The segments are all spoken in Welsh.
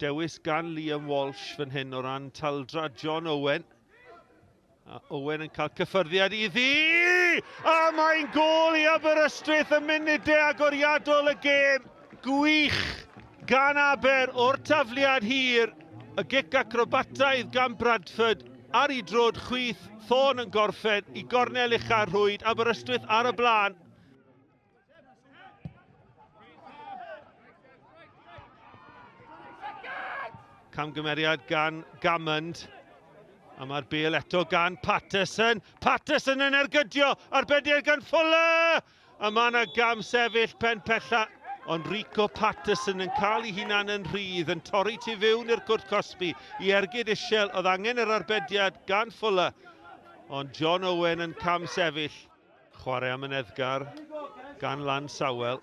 Dewis gan Liam Walsh fan hyn o ran taldra John Owen. A Owen yn cael cyffyrddiad iddi! A mae'n gôl i Aberystwyth ym munudau agoriadol y gêm. Gwych gan Aber o'r tafliad hir. Y gic acrobataidd gan Bradford ar ei droed chwith. Thorne yn gorffen i gornel ucha'r rhwyd. Aberystwyth ar y blaen. Camgymeriad gan Gammond. A mae'r bel eto gan Patterson. Patterson yn ergydio, arbediad gan Fuller! A mae yna gam sefyll pen pella. Ond Rico Patterson yn cael ei hunan yn rhydd, yn torri tu fewn i'r cwrt cosbi i ergyd isiel. Oedd angen yr arbediad gan Fuller. Ond John Owen yn cam sefyll. Chwarae amyneddgar gan Lansawel.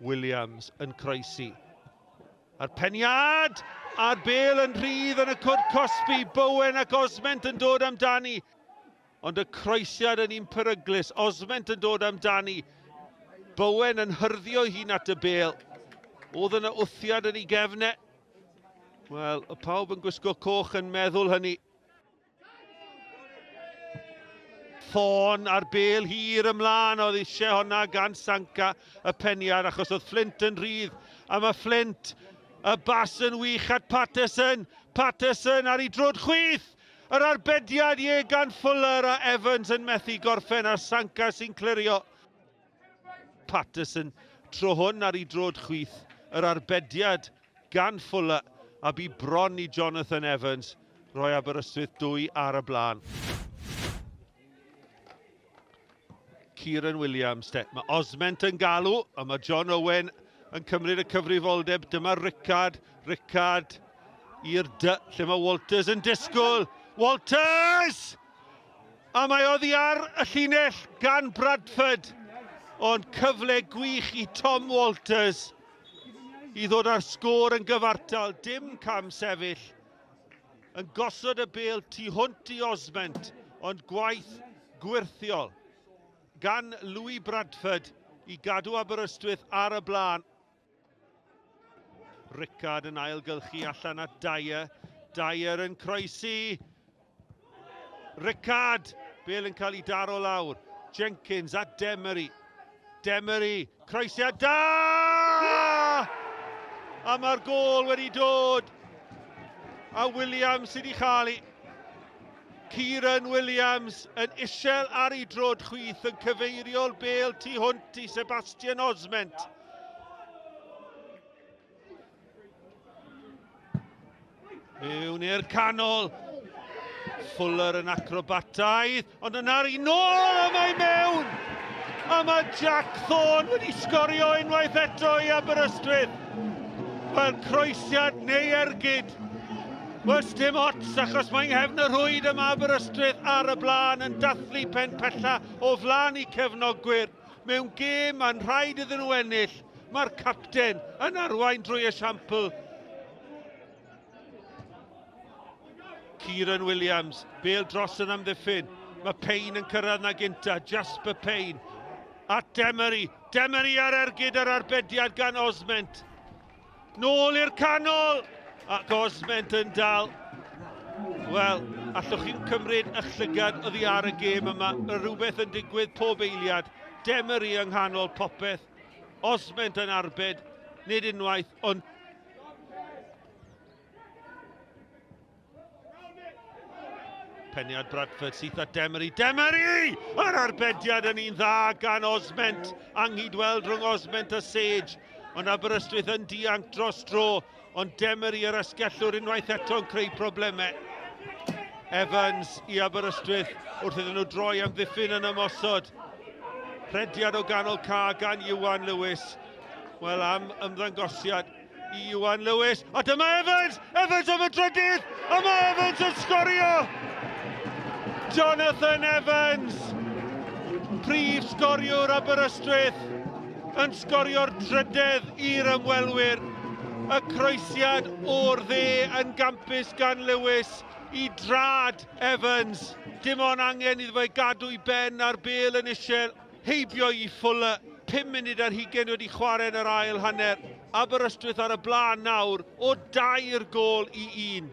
Williams yn croesi. A'r peniad! A'r bel yn rhydd yn y cwrt cosbi. Bowen ac Osment yn dod amdani. Ond y croesiad yn un peryglus. Osment yn dod amdani. Bowen yn hyrddio hun at y bel. Oedd yna wthiad yn ei gefne. Wel, y pawb yn gwisgo coch yn meddwl hynny. Thorne a'r bel hir ymlaen, oedd eisiau honna gan Sanka y peniad achos oedd Flint yn rhydd. A mae Flint, y bas yn wych at Patterson. Patterson ar ei drod chwith! Yr arbediad ie gan Fuller a Evans yn methu gorffen a Sanka sy'n clirio. Patterson tro hwn ar ei drod chwith, yr arbediad gan Fuller a bu bron i Jonathan Evans roi Aberystwyth dwy ar y blaen. Kieran Williams te. Mae Osment yn galw, a mae John Owen yn cymryd y cyfrifoldeb. Dyma Rickard, Rickard i'r dy, lle mae Walters yn disgwyl. Walters! A mae oddi ar y llinell gan Bradford. Ond cyfle gwych i Tom Walters i ddod â'r sgôr yn gyfartal. Dim cam sefyll. Yn gosod y bêl tu hwnt i Osment, ond gwaith gwyrthiol gan Louis Bradford i gadw Aberystwyth ar y blaen. Rickard yn ailgylchu allan at Dyer. Dyer yn croesi. Rickard! Bel yn cael ei daro lawr. Jenkins at Demery. Demery, croesiad da! A mae'r gôl wedi dod. A Williams sydd wedi chael ei. Kieran Williams yn isel ar ei drod chwith yn cyfeirio'r bel tu hwnt i Sebastian Osment. Mewn i'r canol. Fuller yn acrobataidd, ond yna'r un nôl a mae mewn! A mae Jack Thorne wedi sgorio unwaith eto i Aberystwyth. Wel, croesiad neu ergyd. Wel, dim ots, achos mae'n nghefn y rhwyd yma Aberystwyth ar y blaen yn dathlu pen pella o flaen i cefnogwyr. Mewn gêm mae'n rhaid iddyn nhw ennill, mae'r capten yn arwain drwy esiampl. Kieran Williams, bel dros yn amddiffyn. Mae Payne yn cyrraedd na gynta, Jasper Payne. A Demery, Demery ar ergyd yr arbediad gan Osment. Nôl i'r canol, ac Osment yn dal. Wel, allwch chi'n cymryd eich llygad oddi ar y gêm yma. Mae rhywbeth yn digwydd pob eiliad. Demery yng nghanol popeth. Osment yn arbed, nid unwaith, ond Peniad Bradford syth at Demery. Demery! Yr arbediad yn un dda gan Osment. Anghydweld rhwng Osment a Sage. Ond Aberystwyth yn dianc dros dro. Ond Demery yr asgellwr unwaith eto'n creu problemau. Evans i Aberystwyth wrth iddyn nhw droi am ddiffyn yn ymosod. Rhediad o ganol ca gan Iwan Lewis. Wel, am ymddangosiad i Iwan Lewis. A dyma Evans! Evans am y drydydd! A mae Evans yn sgorio! Jonathan Evans! Prif sgoriwr Aberystwyth yn sgorio'r drydedd i'r ymwelwyr. Y croesiad o'r dde yn gampus gan Lewis i drad Evans. Dim ond angen iddo fe gadw i ben a'r bel yn isel. Heibio i Fuller, 5 munud ar hugain wedi chwarae yn yr ail hanner. Aberystwyth ar y blaen nawr o 3-1.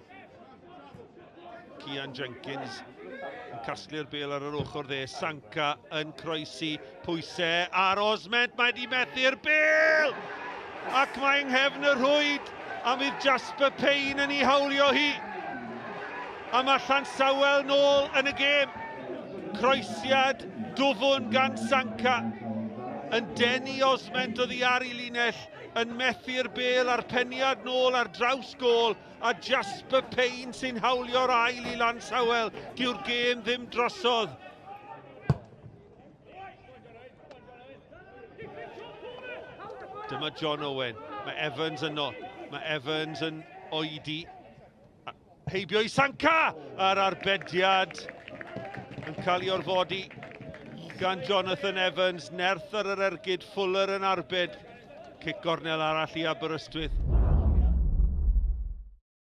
Cian Jenkins yn casglu'r bêl ar yr ochr dde. Sanka yn croesi pwysau ar Osment. Mae wedi methu'r bêl! Ac mae yng nghefn y rhwyd a fydd Jasper Payne yn ei hawlio hi. A mae Llansawel nôl yn y gêm. Croesiad dwfwn gan Sanka yn denu Osment oddi ar ei linell, yn methu'r bêl a'r peniad nôl ar draws gôl, a Jasper Payne sy'n hawlio'r ail i Lansawel. Dyw'r gêm ddim drosodd. Dyma John Owen. Mae Evans yno. Mae Evans yn oedi. Heibio i Sanka! A'r arbediad yn cael ei orfodi gan Jonathan Evans. Nerth ar yr ergyd, Fuller yn arbed. Cic gornel arall i Aberystwyth.